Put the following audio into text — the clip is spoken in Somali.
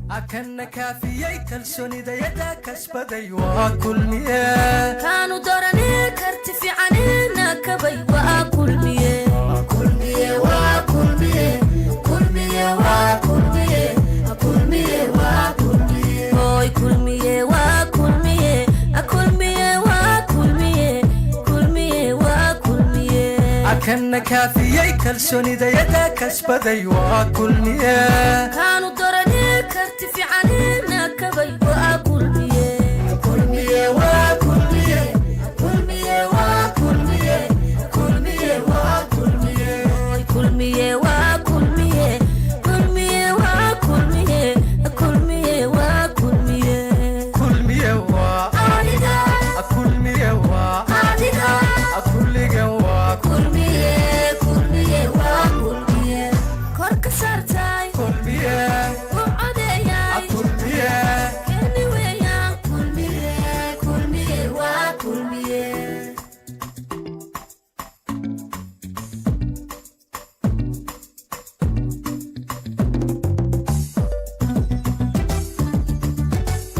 Kana kaafiyey kalsoonidayada kasbaday waa Kulmiye. Kaanu doranee karti fiicanina kabay waa Kulmiye. Kulmiye waa Kulmiye, Kulmiye waa Kulmiye, Kulmiye waa Kulmiye. Hoy, Kulmiye waa Kulmiye, Kulmiye waa Kulmiye, Kulmiye waa Kulmiye. Kana kaafiyey kalsoonidayada kasbaday waa Kulmiye. Kaanu.